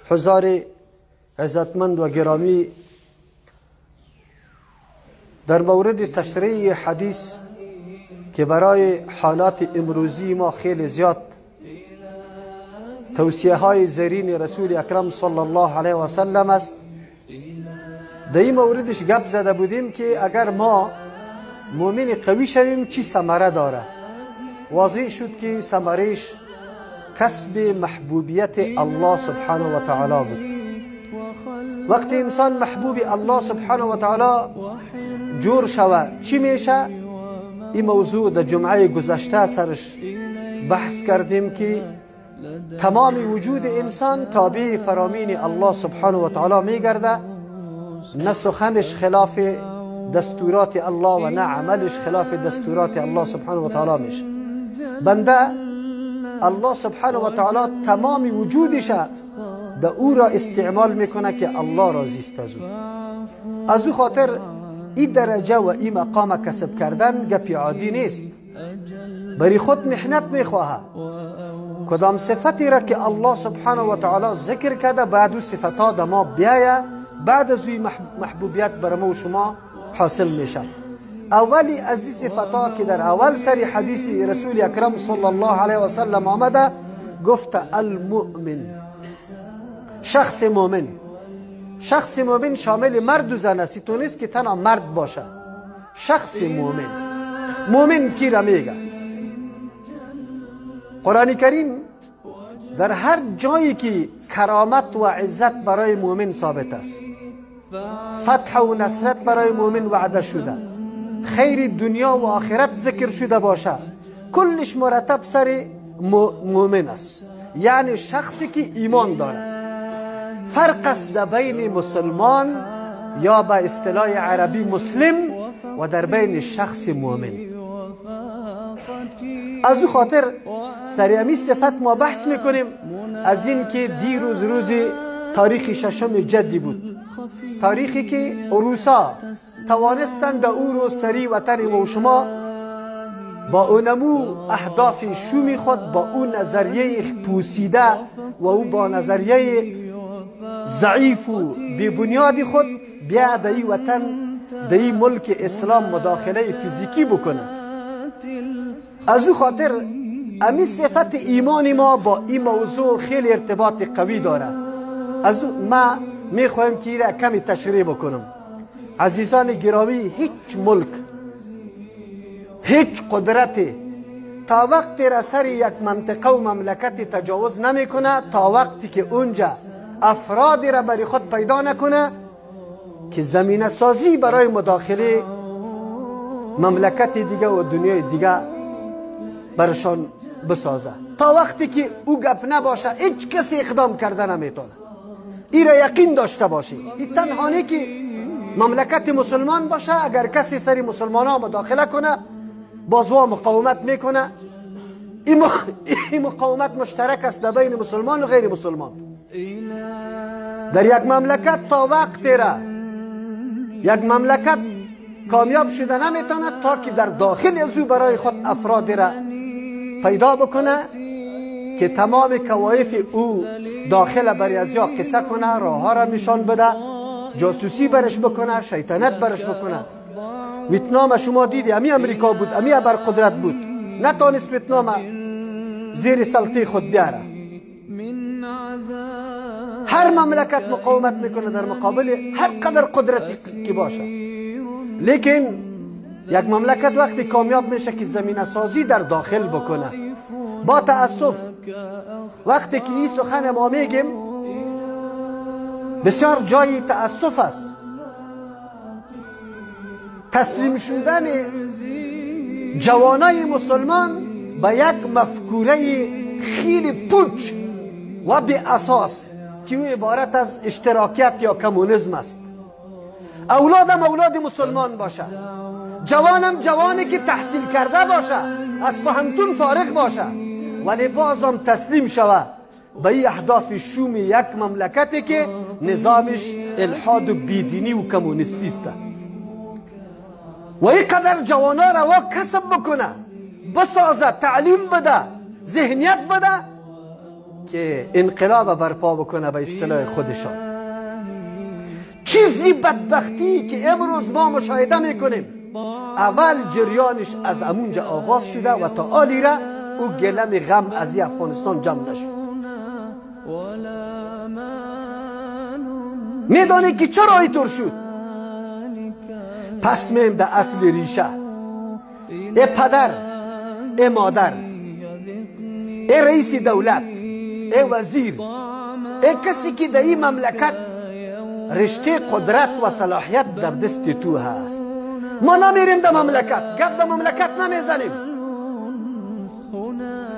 حضار عزتمند و گرامی، در مورد تشریح حدیث که برای حالات امروزی ما خیلی زیاد توصیه های زرین رسول اکرم صلی الله علیه و سلم است، در این موردش گپ زده بودیم که اگر ما مؤمن قوی شویم چی ثمره داره. واضح شد که ثمرهش کسب محبوبیت الله سبحانه و تعالی بود. وقتی انسان محبوب الله سبحانه و تعالی جور شوه چی میشه؟ این موضوع در جمعه گذشته سرش بحث کردیم که تمام وجود انسان تابع فرامین الله سبحانه و تعالی میگرده، نه سخنش خلاف دستورات الله و نه عملش خلاف دستورات الله سبحانه و تعالی میشه. بنده الله سبحانه و تعالی تمام وجودش در او را استعمال میکنه که الله راضی است از او. از او خاطر این درجه و این مقام کسب کردن گپی عادی نیست، بری خود محنت میخواهه. کدام صفتی را که الله سبحانه و تعالی ذکر کرده بعد او صفتها در ما بیایه، بعد از اوی محبوبیت بر ما و شما حاصل میشه. اولی از این صفتها که در اول سری حدیث رسول اکرم صلی الله علیه و سلم آمده، گفت المؤمن، شخص مؤمن. شخص مؤمن شامل مرد و زن است، تو نیست که تنها مرد باشه. شخص مؤمن، مؤمن کی را میگه؟ قرآن کریم در هر جایی که کرامت و عزت برای مؤمن ثابت است، فتح و نصرت برای مؤمن وعده شده، خیر دنیا و آخرت ذکر شده باشه، کلش مرتب سر مؤمن است، یعنی شخصی که ایمان داره. فرق است در بین مسلمان یا به اصطلاح عربی مسلم و در بین شخص مؤمن. از او خاطر سر صفت ما بحث میکنیم از این که دیروز روز تاریخ ششم جدی بود، تاریخی که روسا توانستند در او رو سری وطن ما و شما با اونمو اهداف شومی خود، با اون نظریه پوسیده و او با نظریه ضعیف و بی بنیاد خود بیا در این وطن، در این ملک اسلام مداخله فیزیکی بکنه. از او خاطر امی صفت ایمان ما با این موضوع خیلی ارتباط قوی داره. از ما میخوایم که را کمی تشریح بکنم. عزیزان گرامی، هیچ ملک، هیچ قدرتی تا وقتی را سر یک منطقه و مملکت تجاوز نمیکنه تا وقتی که اونجا افرادی را برای خود پیدا نکنه که زمینه سازی برای مداخله مملکت دیگه و دنیای دیگه برشان بسازه. تا وقتی که او گپ نباشه هیچ کسی اقدام کرده نمیتونه. ای را یقین داشته باشی، این تنها نه که مملکت مسلمان باشه، اگر کسی سری مسلمان ها مداخله کنه بازوا مقاومت میکنه. این مقاومت مشترک است در بین مسلمان و غیر مسلمان. در یک مملکت تا وقتی را یک مملکت کامیاب شده نمیتونه تا که در داخل از او برای خود افرادی را پیدا بکنه که تمام کوایف او داخل بر از یا قصه کنه، راه ها را نشان بده، جاسوسی برش بکنه، شیطنت برش بکنه. ویتنام شما دیدی، امی امریکا بود، امی ابر قدرت بود، نتانست ویتنام زیر سلطه خود بیاره. هر مملکت مقاومت میکنه در مقابل هر قدر قدرتی که باشه، لیکن یک مملکت وقتی کامیاب میشه که زمینه سازی در داخل بکنه. با تأسف وقتی که این سخن ما میگیم بسیار جای تأسف است. تسلیم شدن جوانای مسلمان به یک مفکوره خیلی پوچ و بی اساس که او عبارت از اشتراکیت یا کمونیسم است. اولادم اولاد مسلمان باشه، جوانم جوانی که تحصیل کرده باشه، از پوهنتون فارغ باشه، ولی بازم تسلیم شوه به این اهداف شوم یک مملکتی که نظامش الحاد و بیدینی و کمونیستی است. و این قدر جوانا را وا کسب بکنه، بسازه، تعلیم بده، ذهنیت بده، که انقلاب برپا بکنه به اصطلاح خودشان. چیزی بدبختی که امروز ما مشاهده میکنیم، اول جریانش از امونجا آغاز شده و تا آلی را او گلم غم از افغانستان جمع نشد. میدانی که چرا اینطور شد؟ پس میم در اصل ریشه. ای پدر، ای مادر، ای رئیس دولت، ای وزیر، ای کسی که در این مملکت رشته قدرت و صلاحیت در دست تو هست. ما نمیریم در مملکت، گپ در مملکت نمیزنیم،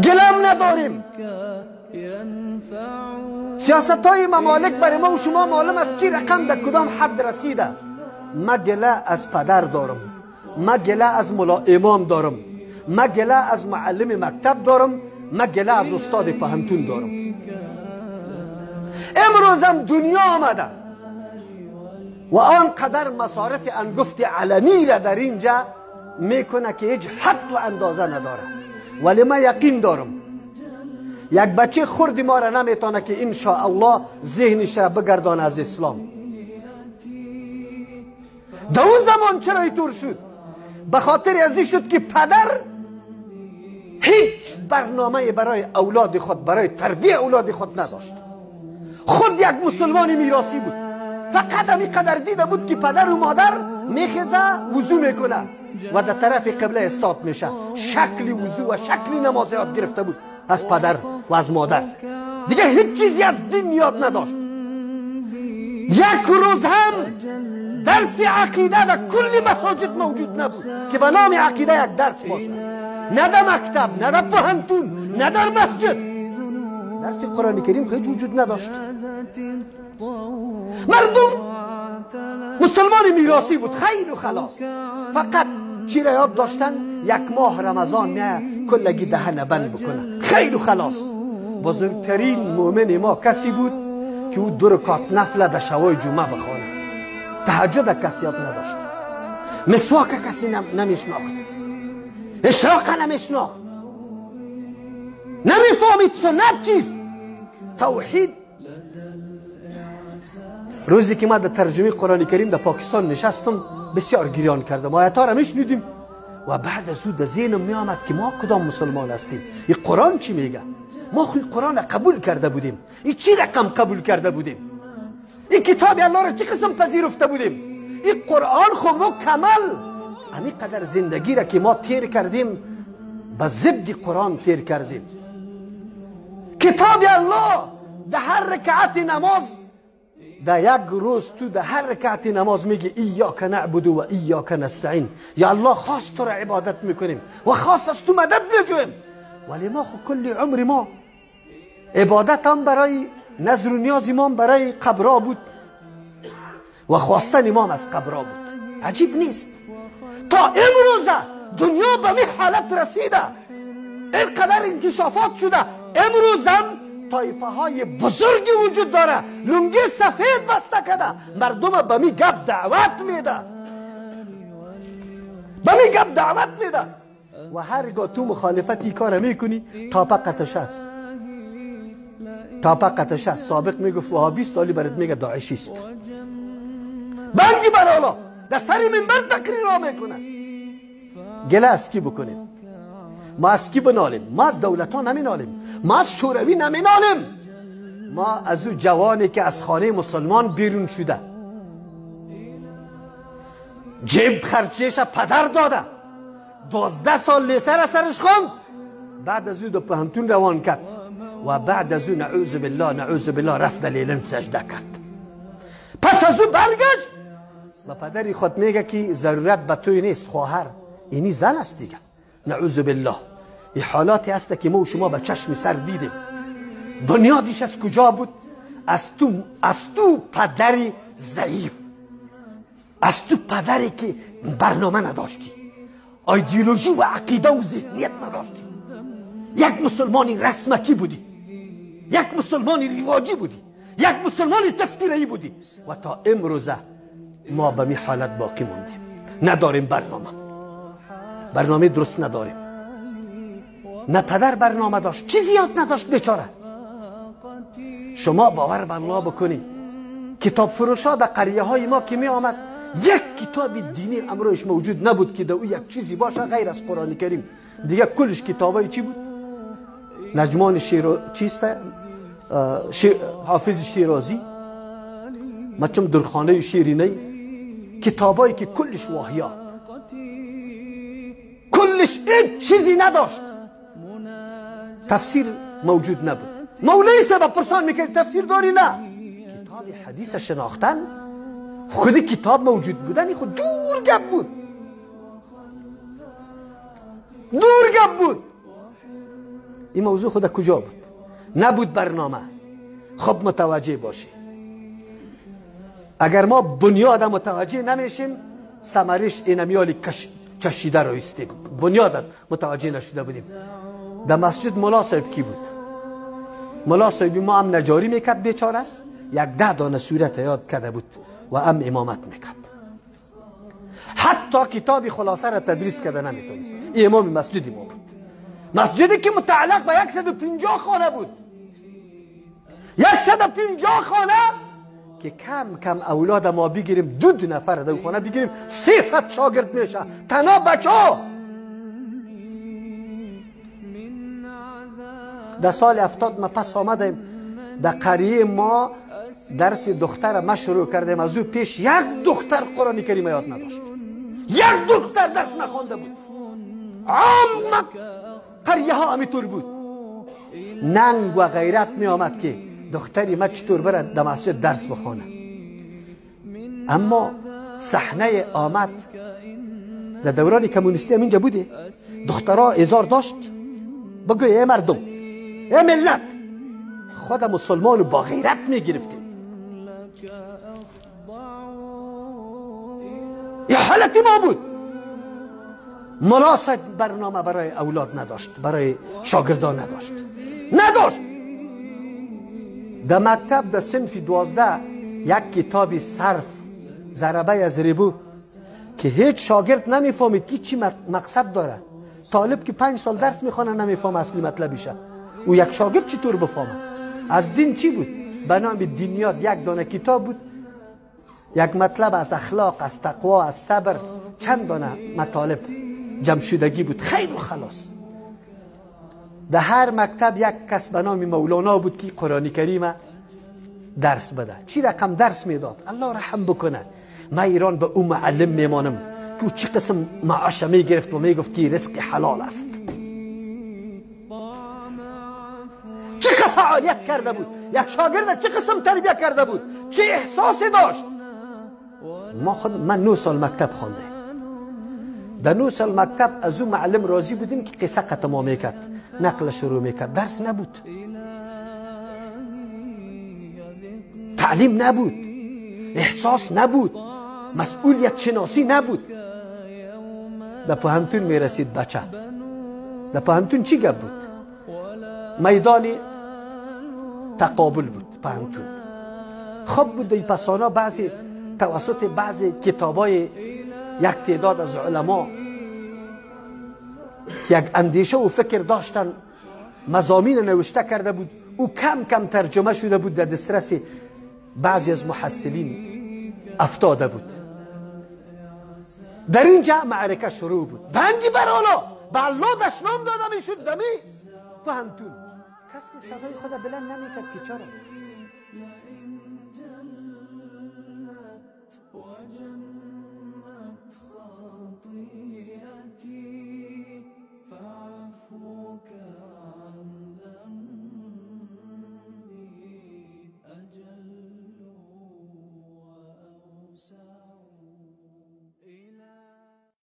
گلم نداریم. سیاست های ممالک برای ما و شما معلوم است چی رقم در کدام حد رسیده. ما گله از پدر دارم، ما گله از ملا امام دارم، ما گله از معلم مکتب دارم، ما گله از استاد پهنتون دارم. امروزم دنیا آمده و آنقدر مصارف انگفت علنی را در اینجا میکنه که هیچ حد و اندازه نداره. ولی ما یقین دارم یک بچه خرد ما را نمیتونه که انشاءالله ذهنش را بگردانه از اسلام. در اون زمان چرا اینطور شد؟ به خاطر از این شد که پدر هیچ برنامه برای اولاد خود، برای تربیه اولاد خود نداشت. خود یک مسلمان میراثی بود، فقط همی قدر دیده بود که پدر و مادر میخیزه وضو میکنه و در طرف قبله استاد میشه. شکل وضو و شکل نماز یاد گرفته بود از پدر و از مادر، دیگه هیچ چیزی از دین یاد نداشت. یک روز هم درس عقیده در کل مساجد موجود نبود که به نام عقیده یک درس باشه، نه در مکتب، نه در پوهنتون، نه در مسجد. درس قرآن کریم هیچ وجود نداشت. مردم مسلمان میراثی بود، خیر و خلاص. فقط چی را یاد داشتن؟ یک ماه رمضان نه کلگی دهن بند بکنه، خیر و خلاص. بزرگترین مؤمن ما کسی بود که او 2 رکعت نفل در شوای جمعه بخوانه. تهجد کسی یاد نداشت، مسواک کسی نمیشناخت، اشراق نمیشناخت، نمیفهمید سنت چیست، توحید. روزی که ما در ترجمه قرآن کریم در پاکستان نشستم بسیار گریان کردم، آیت ها را میشنیدیم و بعد از او در ذهنم میآمد که ما کدام مسلمان هستیم، این قرآن چی میگه؟ ما خو قرآن را قبول کرده بودیم، این چی رقم قبول کرده بودیم؟ این کتاب الله را چه قسم پذیرفته بودیم؟ این قرآن خو مکمل. همین قدر زندگی را که ما تیر کردیم به ضد قرآن تیر کردیم. کتاب الله در هر رکعت نماز، در یک روز تو در هر رکعت نماز میگی ایاک نعبد و ایاک نستعین، یا الله خاص تو را عبادت میکنیم و خاص از تو مدد میجویم. ولی ما خو کل عمر ما عبادت هم برای نظر و نیاز ما برای قبرا بود و خواستن امام از قبرا بود. عجیب نیست تا امروزه دنیا به می حالت رسیده، اینقدر انکشافات شده، امروزم طایفه های بزرگی وجود داره، لنگی سفید بسته کرده، مردم به می گپ دعوت میده، به می گپ دعوت میده. و هرگاه تو مخالفتی کار میکنی تاپه قطش است، تاپه قطش است. سابق میگفت وهابیست، حالی برات میگه داعشیست. بنگی برالا در سر منبر تقریر میکنه. گله از کی بکنیم؟ ما از کی بنالیم؟ ما از دولت ها نمینالیم، ما از شوروی نمینالیم، ما از او جوانی که از خانه مسلمان بیرون شده، جیب خرچیش پدر داده، 12 سال لیسه را سرش خواند، بعد از او دو پهنتون روان کرد و بعد از او نعوذ بالله نعوذ بالله رفت لیلن سجده کرد. پس از او برگشت و پدری خود میگه که ضرورت به توی نیست خواهر، اینی زن است دیگه. نعوذ بالله. این حالاتی هست که ما و شما به چشم سر دیدیم. بنیادش از کجا بود؟ از تو پدری ضعیف، از تو پدری که برنامه نداشتی، ایدئولوژی و عقیده و ذهنیت نداشتی، یک مسلمان رسمکی بودی، یک مسلمان رواجی بودی، یک مسلمان تذکره‌ای بودی و تا امروزه ما به می حالت باقی موندیم. نداریم برنامه، برنامه درست نداریم. نه پدر برنامه داشت، چیزی یاد نداشت بیچاره. شما باور به الله بکنید، کتاب فروشا در قریه های ما که می آمد یک کتاب دینی امروش موجود نبود که در او یک چیزی باشه غیر از قرآن کریم. دیگه کلش کتابای چی بود؟ نجمان شیر چیست؟ حافظ شیرازی، مچم درخانه شیرینی، کتابایی که کلش واهیات، کلش هیچ چیزی نداشت، تفسیر موجود نبود. مولوی صاحب پرسان میکرد تفسیر داری؟ نه. کتاب حدیث شناختن، خود کتاب موجود بودن خود دور گپ بود، دور گپ بود. این موضوع خود کجا بود؟ نبود برنامه. خب متوجه باشی، اگر ما بنیاد متوجه نمیشیم ثمرش اینمیال چشیده رو ایستیم. بنیاد متوجه نشده بودیم. در مسجد ملا صاحب کی بود؟ ملا صاحب ما هم نجاری میکرد بیچاره، یک 10 دانه سورت یاد کرده بود و هم امامت میکرد. حتی کتاب خلاصه را تدریس کرده نمیتونست. این امام مسجدی ما بود، مسجدی که متعلق به 150 خانه بود، 150 خانه که کم کم اولاد ما بگیریم، 2 نفر در خانه بگیریم 300 شاگرد میشه تنها بچه ها. در سال 70 ما پس آمدیم در قریه ما درس دختر ما شروع کردیم. از او پیش یک دختر قرآن کریم یاد نداشت، یک دختر درس نخوانده بود. عام قریه ها همینطور بود. ننگ و غیرت می آمد که دختری ما چطور بره در مسجد درس بخوانه. اما صحنه آمد در دوران کمونیستی هم اینجا بوده، دخترها ازار داشت. بگوی ای مردم، ای ملت، خود مسلمان و با غیرت می گرفتیم. یه حالتی ما بود. ملا صاحب برنامه برای اولاد نداشت، برای شاگردان نداشت، نداشت. در مکتب در صنف 12 یک کتاب صرف ضربه از ریبو که هیچ شاگرد نمیفهمید که چی مقصد داره. طالب که 5 سال درس میخوانه نمیفهمه اصلی مطلبشه. او یک شاگرد چطور بفهمه؟ از دین چی بود؟ به نام دینیات یک دانه کتاب بود، یک مطلب از اخلاق، از تقوا، از صبر، چند دانه مطالب جمع شدگی بود. خیر و خلاص. در هر مکتب یک کس به نام مولانا بود که قرآن کریم درس بده. چی رقم درس میداد؟ الله رحم بکنه. ما ایران به او معلم میمانم که چی قسم معاش میگرفت و میگفت که رزق حلال است. چه فعالیت کرده بود، یک شاگرد چه قسم تربیه کرده بود، چه احساسی داشت. ما خود من 9 سال مکتب خوانده. در 9 سال مکتب از او معلم راضی بودیم که قصه قطع ما میکرد، نقل شروع میکرد. درس نبود، تعلیم نبود، احساس نبود، مسئولیت شناسی نبود. در پوهنتون میرسید بچه. در پوهنتون چی گپ بود؟ میدان تقابل بود پوهنتون. خب بود در پسانا بعضی توسط بعضی کتابای یک تعداد از علما که یک اندیشه و فکر داشتن مضامین نوشته کرده بود، او کم کم ترجمه شده بود، در دسترس بعضی از محصلین افتاده بود. در اینجا معرکه شروع بود. بندی برالا به الله دشنام داده میشد دمی پوهنتون. کسی صدای خود بلند نمیکرد که چرا؟